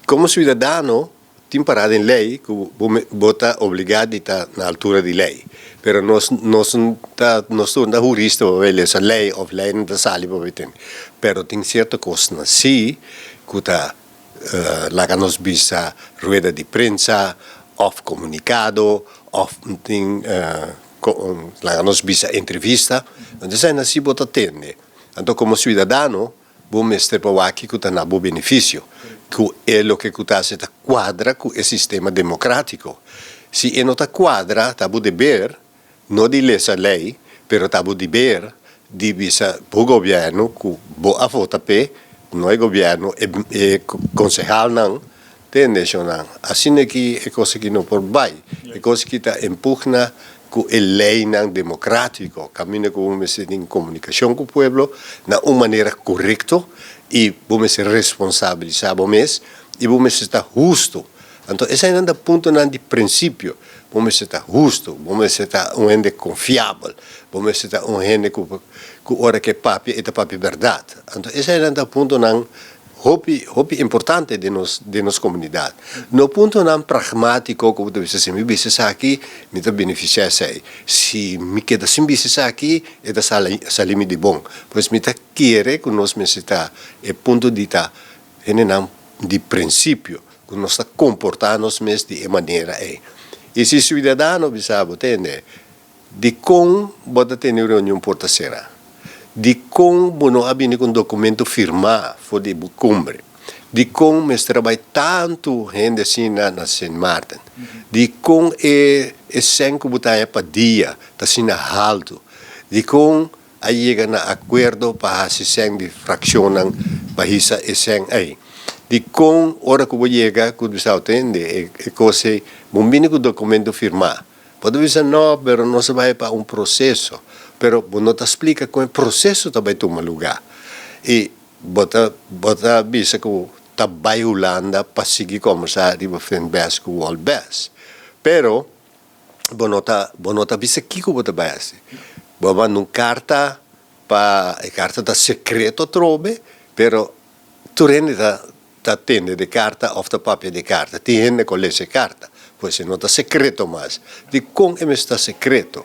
Komo siudadano, tin pará den lei ku bo ta obligá di ta na altura di lei. Pero nos tur no ta hurista pa bai lesa lei òf lei no ta sali pa bai tende. Pero tin sierto kosnan sí ku ta laga nos bisa rueda di prensa òf komunikado òf tin laga nos bisa entrevista. Anto eseinan sí bo ta tende. Anto komo siudadano bo mester pa wak ku ta na bo benefisio, ku e loke ku ta hasi ta kuadra ku e sistema demokrátiko. Si e no ta kuadra, ta bo deber, no di lesa lei, pero ta bo deber di bisa bo gobièrnu ku bo a vota p'e, no e gobièrnu, e konsehalnan, tende shonnan. Asina ki e kos aki no por bai. E kos aki ta empugna ku e leinan demokrátiko, kaminda ku bo mester tin komunikashon ku pueblo na un manera korekto i bo mester responsabilisá bo mes i bo mester ta hustu. Anto eseinan ta puntonan di prinsipio. Bo mester ta hustu, bo mester ta un hende konfiabel, bo mester ta un hende ku ku ora ke papia e ta papia bèrdat. Anto eseinan ta puntonan hopi hopi importante den nos komunidat. No puntonan pragmátiko ku bo ta bisa si mi bisa esaki mi ta benefisiá esei. Si mi keda sin bisa esaki e ta sali mi di bon. Pues mi ta kere ku nos mester ta e punto di ta hendenan di prinsipio ku nos ta komportá nos mes di e manera ei. I si siudadano bisa bo tende, dikon bo ta tene reunion porta será? Dikon bo no a bini ku un dokumento firmá for di bo kumbre? Dikon mester a bai tantu hende asina na Sint Maarten? Dikon e sèn ku bo ta haña pa dia ta asina haltu? Dikon a yega na akuerdo pa hasi sèn di frakshonnan pa hisa e sèn ei? Dikon ora ku bo yega ku bisa tende e kos ei bo bini ku dokumento firmá? Bo ta bisa no, pero nos a bai pa un proseso. Pero bo no ta splika kon e proseso ta bai tuma lugá. I bo ta bisa ku ta bai Hulanda pa sigui kombersá riba Finbes ku Wolbes. Pero bo no ta bisa kiko bo ta bai hasi. Bo a manda un karta pa e karta ta sekreto trobe, pero tur hende ta tende di karta òf ta papia di karta. Tin hende ku lesa e karta. Pues no ta sekreto mas. Dikon e mester ta sekreto?